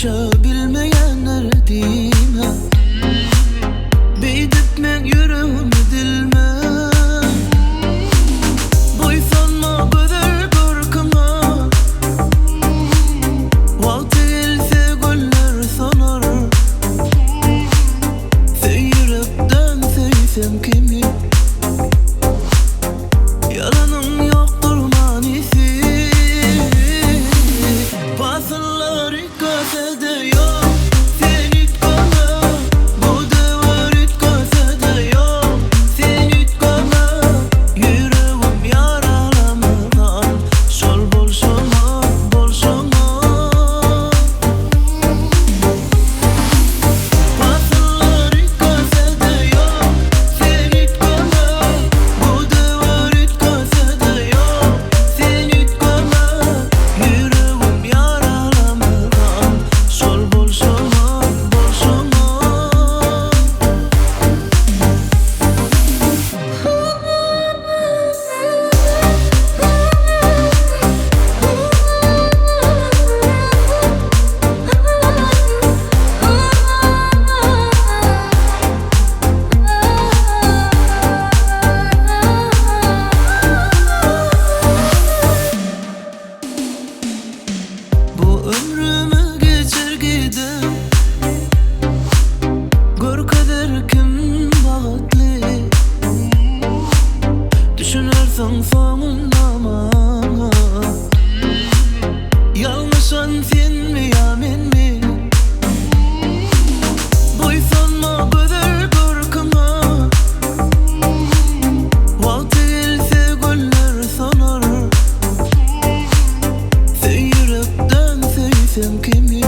Türkçe bilmeýänler diýme. Beýdip meň ýüregimi dilme. Buýsanma gözel görküňe. Wagty gelse güller solar. Söý ýürekden söýsem kimi. Ýalanyň ýokdur manysy. Pasyllar üýtgese-de ýok, sen üýtgeme. Bu döwür üýtgese-de ýok, sen üýtgeme. Ýüregim ýaralamadan, şol bolşuňa, bolşuňa. Pasyllar üýtgese-de ýok, sen üýtgeme. Bu döwür üýtgese-de ýok, sen üýtgeme. Ýüregim ýaralamadan, şol bolşuňa, bolşuňa. Bu ömrümi geçer gider, Görkezer kim bagtly. Düşünersiň soňunda maňa, Ýalňyşan senmi ýa menmi? Buýsanma gözel görküňe, Wagty gelse güller solar. Söý ýürekden söýsem kimi.